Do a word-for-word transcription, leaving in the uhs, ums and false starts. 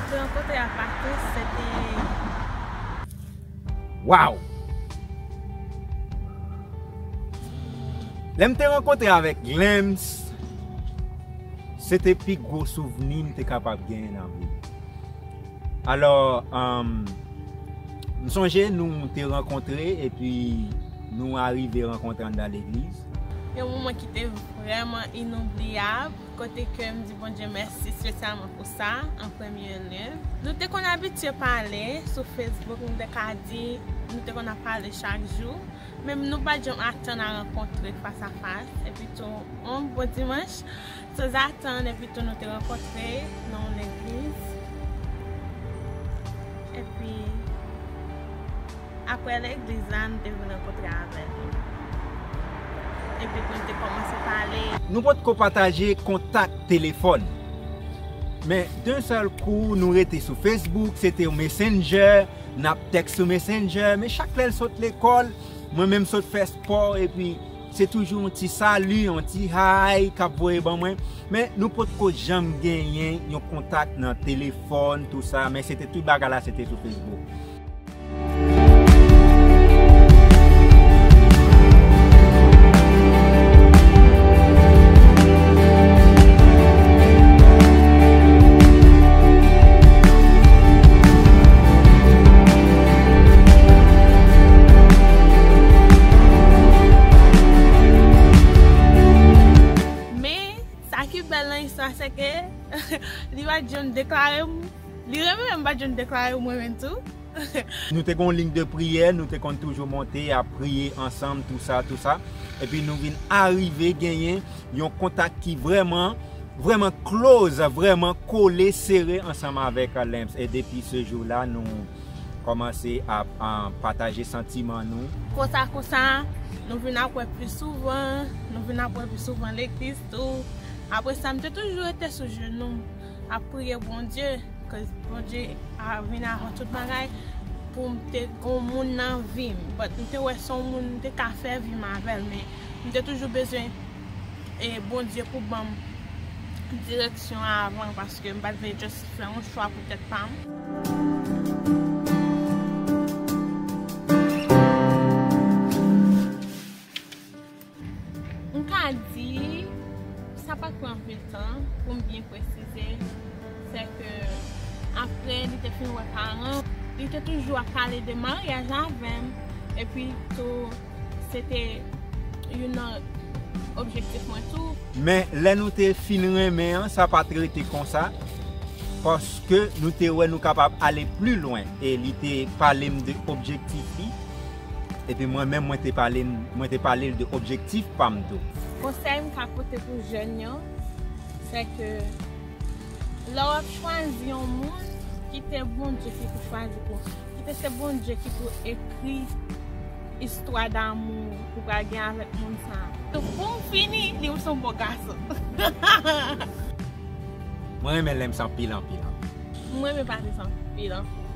Te rankontre ak Patrice, se te Waw! Lè m te rankontre avèk Lems, se te pi gwo souvni m te kapab genyen nan vi m. Alò, um, m sonje nou te rankontre epi nou arive rankontre anndan legliz. Yon moman ki te vrèman inoubliyab, kote ke m di Bondye mèsi espesyalman pou sa, an premye lye. Nou te konn abitye pale sou Facebook, nou te ka di, nou te konn ap pale chak jou, men nou pa t janm atann a rankontre fas a fas. Epi tou, yon bon dimanch, sanzatann, epi tou nou te rankontre nan yon legliz. Epi, apre legliz la, nou te vin rankontre avè l. Epi tou, nou te kòmanse pale. Nou potko pataje kontak telefòn. Men, d'un sèl kou, nou rete sou Facebook, se te yon Messenger, n ap tèks sou Messenger, men chak lè l sot lekòl, mwen menm sot fè spò, epi se toujou yon ti sali, yon ti hi k ap voye ban mwen. Men nou potko janm genyen yon kontak nan telefòn, tou sa, men se te tout bagay la, se te sou Facebook. Men, sa ki bèl nan istwa, se ke li pa t janm deklare m. Li renmen m, m pa t janm deklare m renmen l tou. Nou te gen yon liy de priyè, nou te konn toujou monte, ap priye ansanm, tou sa, tou sa. Epi nou vin arive genyen yon kontak ki vrèman, vrèman close, vrèman kole, sere ansanm avèk Lems. E depi se jou la, nou kòmanse ap, ah, pataje santiman nou. Konsa, konsa, nou vin ap wè pi souvan, nou vin ap wè pi souvan legliz tou. Apre sa, m te toujou rete sou jenou m, ap priye Bondye, 'cause Bondye a vin avan tout bagay, pou m te gon moun nan vi m. But m te wè se yon moun m te ka fè vi m avè l, men m te toujou bezwen, e, Bondye pou ban m direksyon avan, paske m pa t vle just fè yon chwa pou tèt pa m. M ka di, sa pa t pran anpil tan pou m byen presize, se ke apre li te fin wè paran, li te toujou ap pale de maryaj avè m, epi tou, se te youn nan objektif mwen tou. Men lè nou te fin renmen an, sa pa t rete konsa, paske nou te wè nou kapab ale pli lwen, e li te pale m de objektif li. Epi mwen menm, mwen te pale, mwen te pale l de objektif pa m tou. Konsèy m ka pote pou jèn yo, se ke lè w ap chwazi yon moun, kite Bondye ki pou chwazi pou, kite se Bondye ki pou ekri istwa damou ou pral gen avèk moun sa a. Pou m fini, li se yon bon gason. Mwen renmen Lems anpil, anpil, anpil. Mwen renmen Patrice anpil, anpil.